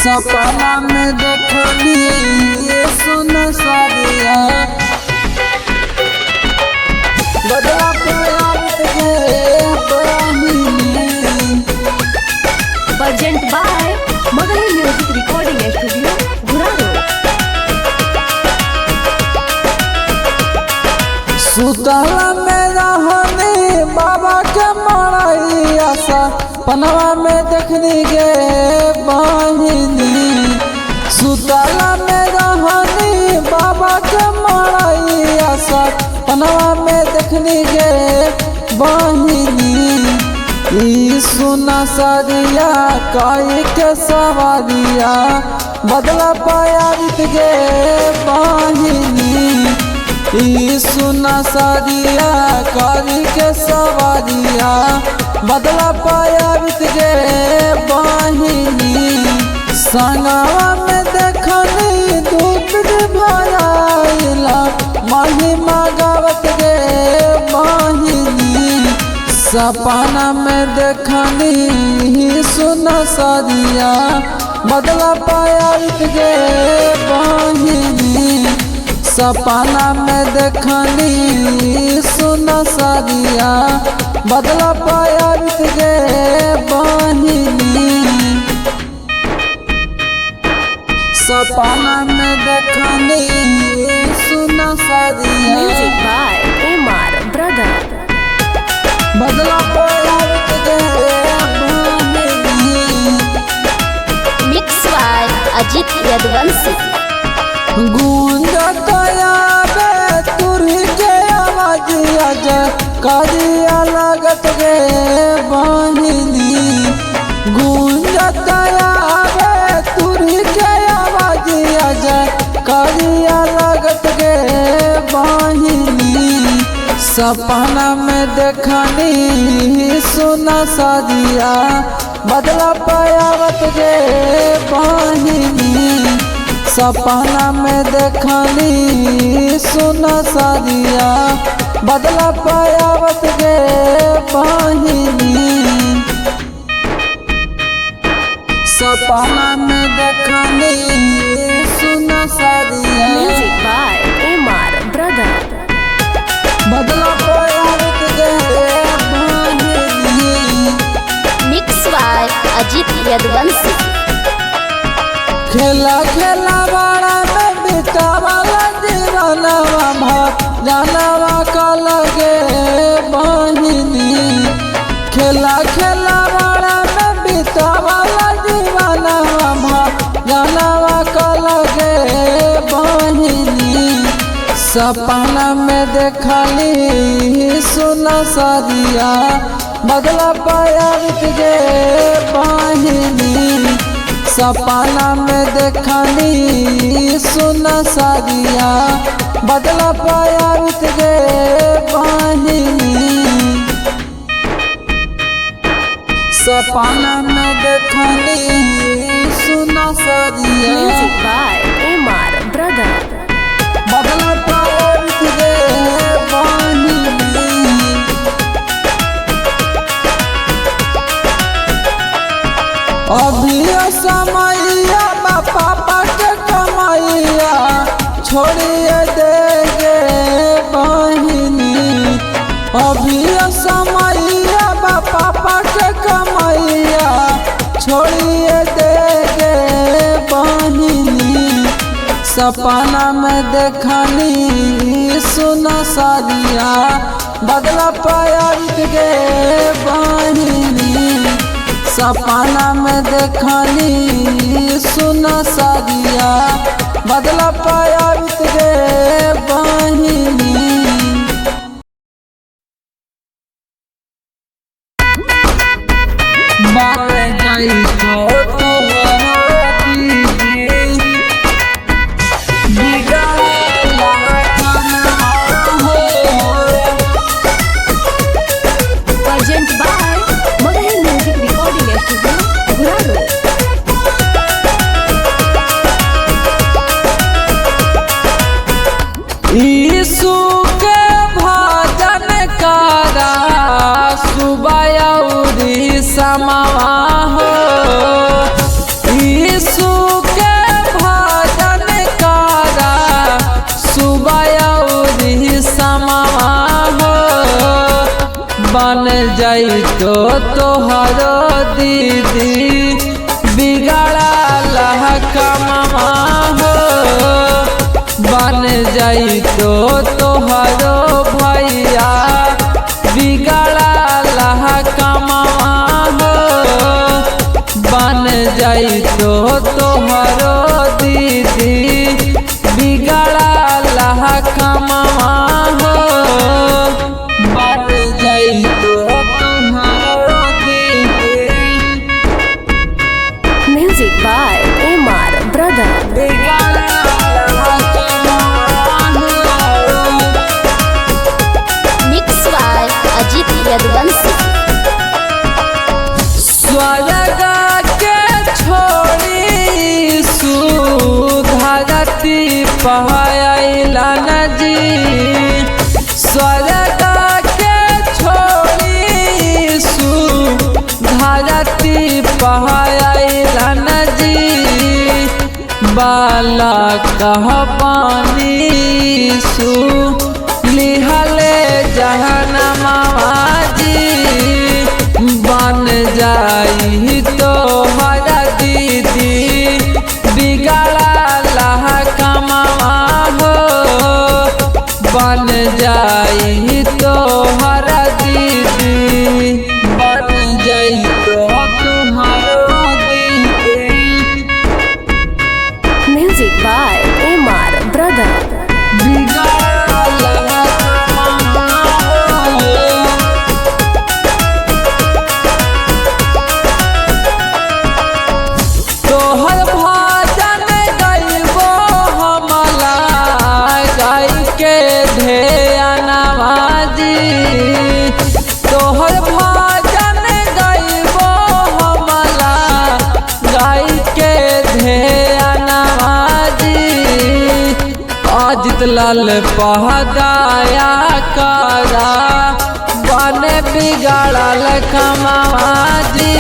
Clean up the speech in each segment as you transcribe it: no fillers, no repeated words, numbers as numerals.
सपना में देखली सुन सारिया बदला प्यार के बहिनी। Present by Magahi music recording studio Ghuraro. सुतला में रहनी बाबा के मड़ैया पनवा में देखनी गे बहिनी। सुतला में रहनी बाबा के मड़ैया पनवा में देखनी गे बहिनी। ई सुना सरिया काई के सवारिया बदला पाया बीत गे बहिनी। ई सुना सरिया कारी के सवारिया बदला पाया बीत गे बहिनी। संगवा में देखनी दूत भराइला महिमा गावत गे बहिनी। सपना में देखनी सुना सरिया बदला पाया बीत गे बहिनी। सपना में देखनी सुना सरिया बदला पाया बीत गे बहिनी। सपना में देखनी सुना सरिया music by M R brother. बदला पाया बीत गे बहिनी। Mix by Ajit Yaduvanshi. गूंजतया बे तुरही के आवाजिया जा करिया लागत गे बहिनी। गूंजतया बे तुरही के आवाजिया जा करिया लागत गे बहिनी। सपना में देखनी सुना सरिया बदला पायावत गे बहिनी। सपना में देखनी सुना सरिया बदला पायावत गे बहिनी। सपना में देखनी सुना सरिया music by M R brother. बदला पायावत गे बहिनी। Mix by Ajit Yaduvanshi. खेला खेला बड़ा में बितावला दीवानवा भात जानवा का लगे बहिनी। खेला खेला बड़ा में बितावला दीवानवा भात जानवा का लगे बहिनी। सपना में देखली सुना सरिया बदला पाया बीत गे बहिनी। सपना में देखनी सुना सरिया बदला पाया बीत गे बहिनी। सपना में देखनी सुना सरिया music by M R brother. बदला पाया बीत गे बहिनी। अभी समैया पापा के कमैया छोड़िए दे गे बहिनी। अभी समैया पापा के कमैया छोड़िए दे गे बहिनी। सपना में देखनी सुना सरिया बदला पाया बीत गे बहिनी। सपना में देखनी सुना सरिया बदला पाया बीत गे बहिनी। बारे जाई तो present by Magahi music recording studio Ghuraro. यीशु के जाई तो तोहरो दीदी बिगड़ा लहकमा हो। बन जाई तो तोहरो भैया बिगड़ा लहकमा हो। बन जाई तो तोहरो दीदी बिगड़ा लहकमा हो। बन जाई तो तोहरो दीदी। Music by MR Brother. बिगड़ा लहकमा हो। Mix by Ajit Yaduvanshi. स्वर्ग के छोड़ी सुधरती पहला नजी। स्वर्ग के छोड़ी सुधरती पहला नजी। बाला कह पानी सु लिहले जहनमा जी। बन जाई तो हरा दीदी बिगड़ा लहकमा हो। बन जाई तो हरा दीदी। बन जाई तो तुम्हारो दीदी। Music by MR Brother. बिगड़ा लहकमा हो। तोहर भजन गईबो हमला गाय के ध्यानवा जी। तोहर भजन गईबो हमला गाय के ध्यानवा जी। अजित लाल पहदाया करा बन बिगड़ल कमावा जी।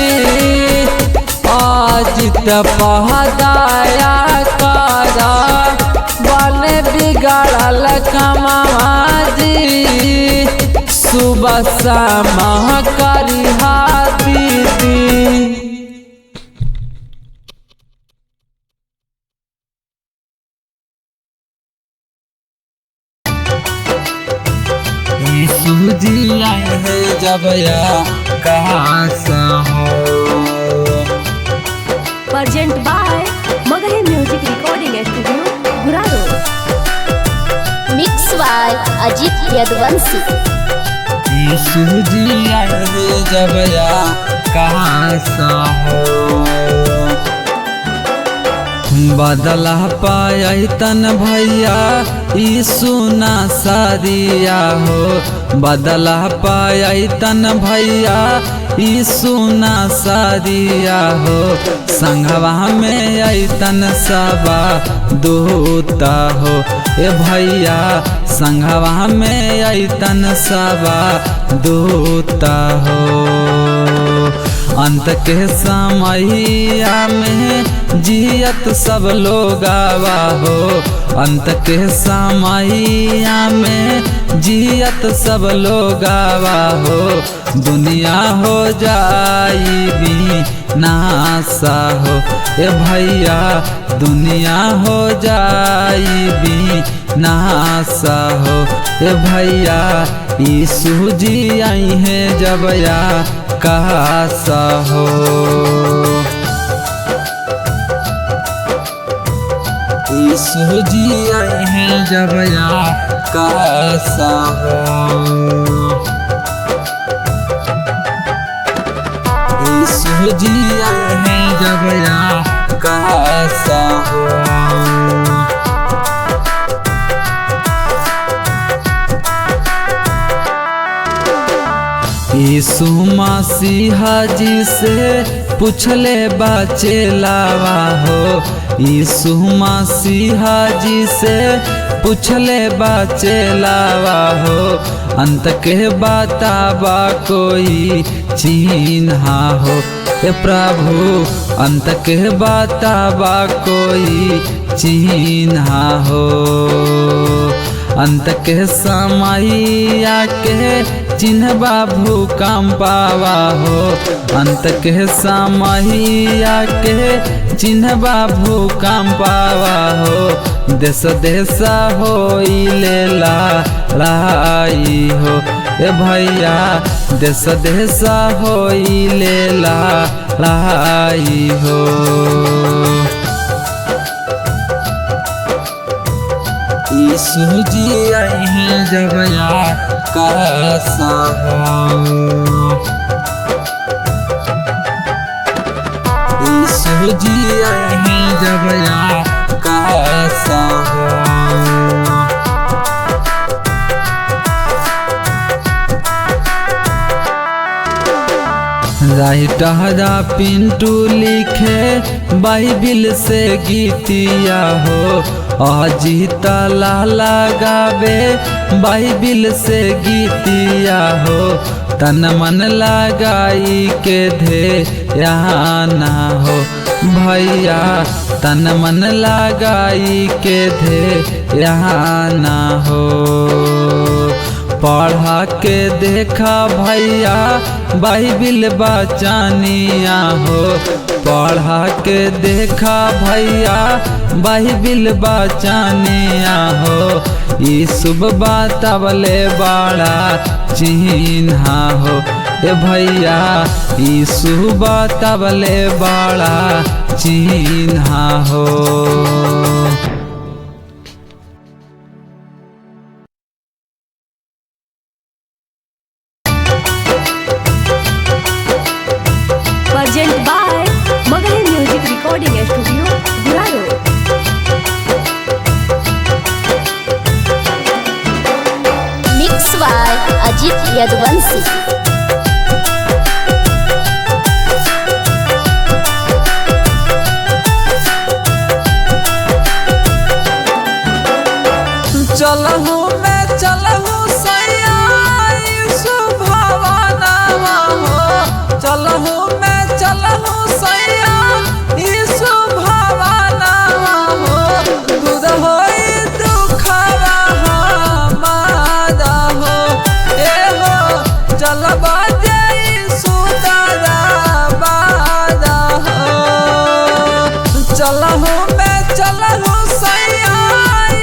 अजित पहदाया करा बन बिगड़ल कमावा जी। सुबह शाम करिहा दीदी। यीशु जी आए हैं जब या कहाँ से हो। Present by Magahi Music Recording Studio, Guraro. Mix by Ajit Yaduvanshi. यीशु जी आए हैं जब या कहाँ से हो। बदला पाया तन भैया यीशु ना सारिया हो। बदला पाया तन भैया यीशु ना सारिया हो। संघवा में अतन सबा दूता हो। ए भैया संघवा में अतन सबा दूता हो। अंत के समैया में जियत सब लोग आवा हो। अंत के समैया में जियत सब लोग आवा हो। दुनिया हो जाई भी नासा हो। ए भैया दुनिया हो जाई भी नासा हो। ए भैया यीशु जी आई हैं जब या कहासा हो। यीशु जी आई हैं जब या कहासा हो। यीशु जी आई हैं जब या कहासा हो। यीशु मसीहा जी से पूछले बाचे लावा हो। यीशु मसीहा जी से पूछले बाचे लावा हो। अंत के बताबा कोई चिन्हा हो। ए प्रभु अंत के बताबा कोई चिन्हा हो। अंत के समैया के चिन्हबा भूकंपावा हो। अंत के समैया के चिन्हबा भूकंपावा हो। देश देश हो लेला लड़ाई हो ए भैया, देश देश हो लेला लड़ाई हो। यीशु जी आई हैं जब आकाश हो। यीशु जी आई हैं जब आकाश हो। राइटहरा पिंटू लिखे बाइबिल से गीतिया हो। अजीत लाला गावे बाइबिल से गीतिया हो। तन मन लगाई के धे यहाँ ना हो भैया, तन मन लगाई के धे यहाँ ना हो। पढ़ा के देखा भैया बाइबिल बचानिया हो। पढ़ा के देखा भैया बाइबिल बचानिया हो। यीशु बतावले बड़ा चिन्हा हो ए भैया, यीशु बतावले बड़ा चिन्हा हो। Present by Magahi music recording studio Guraro. Mix by Ajit Yaduvanshi. चलहु मैं चलहु सैया यीशु भवनवा हो। चलहु मैं चलहु सैया यीशु भवनवा हो। दूर होई दुखवा हमारा हो ए हो। चलबा जे यीशु दरबार हो। चलहु मैं चलहु सैया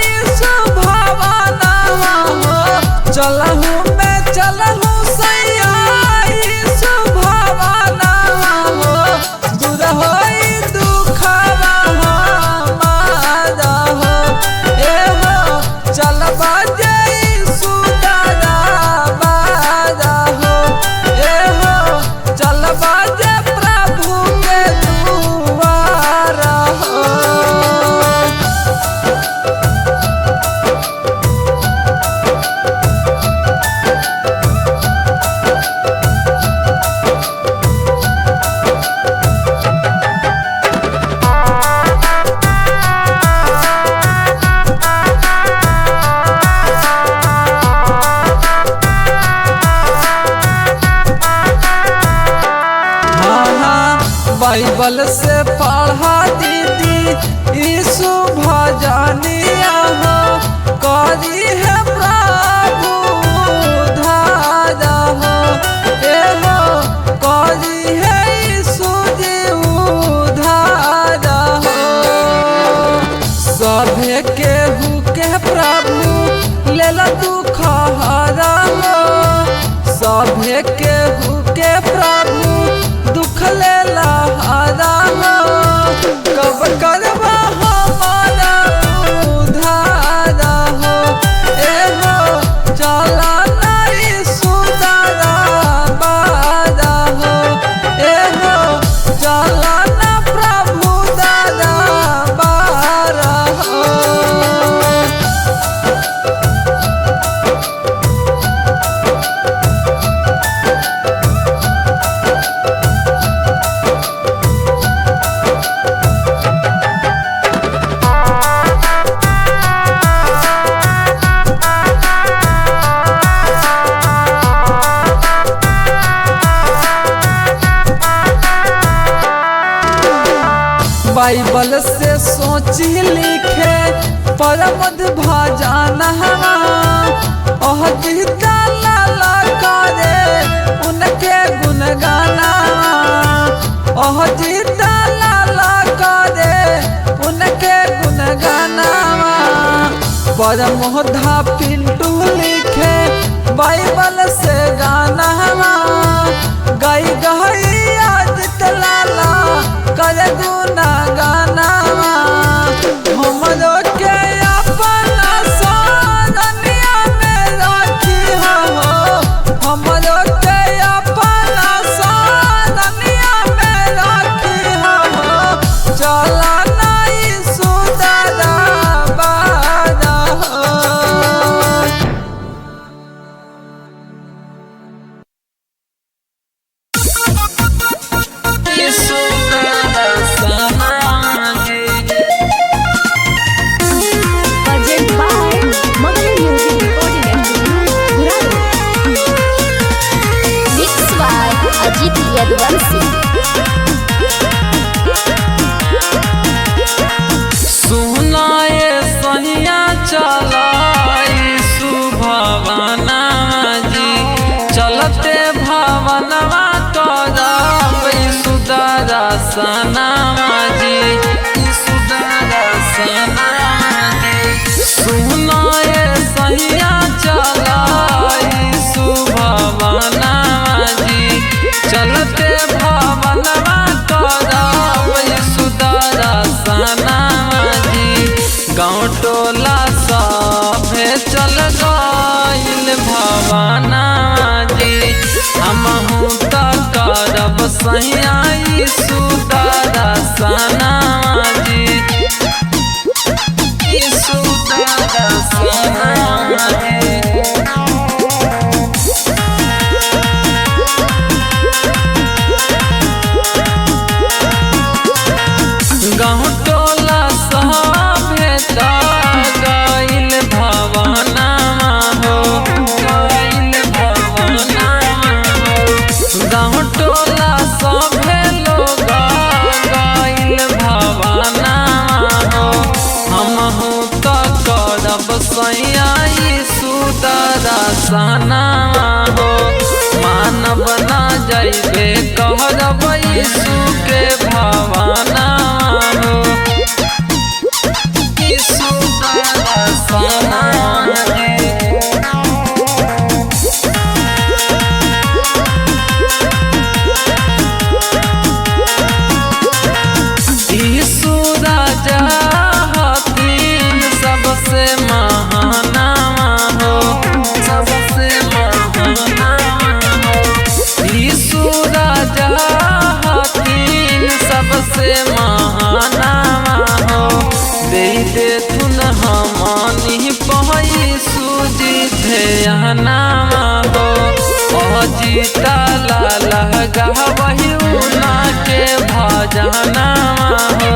यीशु भवनवा हो। चलहु मैं चलहु सैया यीशु भवनवा हो। दूर होई दुखवा हमारा हो ए हो। चलबा जे यीशु दरबार हो ए हो। चलबा जे प्रभु के दुआर हो। हाँ, बाइबल से पढ़ा दीदी यीशु भजनिया हो। करी है प्रभु उद्धार हो ए हो। करी है यीशु जी उद्धार हो। सभे केहू के प्रभु लेल दुख हरा हो। सभे केहू के प्रभु दुख लेला हरा हो। कब करबा हमारा उद्धार हो ए हो। चला ना यीशु दरबार हो ए हो। चला ना प्रभु दरबार हो। बाइबल से सोची लिखे परमद भजन ओह जीता लाला करे उनके गुण गाना। ओह जीता लाला करे उनके गुण गाना। परमोधा पिंटू लिखे बाइबल से गाना। गई गई आज लाला कर गुना गाना। हमरो के अपना शरणिया में राखी हो। हमरो के अपना शरणिया में राखी हो। चला नहीं सुदारा बारा हो। Present by Magahi Music Recording Studio, Guraro. Mix by Ajit Yaduvanshi. सुनाए सहिया चलाई सुभवना जी। चलते भवनवा करब सुदरा सनामा जी। सुदरा सनामा जी। सुनाए सहिया चलाई सुभवना जी। चलते भवनवा करब सुदरा सनामा जी। गाँव टोला सभे चल गइल भवना जी। हमहू त करब सैया सुदरा सनामा जी। सुदरा सनामा जी। गाँव टोला सभे गइल भवना हो। गइल भवना हो। गाँव टोला सभे लोग गइल भवना हो। हमहू त करब सैया सुदरा सनामा हो। मानव ना जइबे कहब यीशु के भवना हो। सुदरा सनामा जी। यीशु राजा हथिन सबसे महानामा हो। सबसे महानामा हो। यीशु राजा हथिन सबसे महानामा हो। दे देथुन हमनी पही सूजी ध्यानामा हो। अजीता लाला गावही उना के भजनामा हो।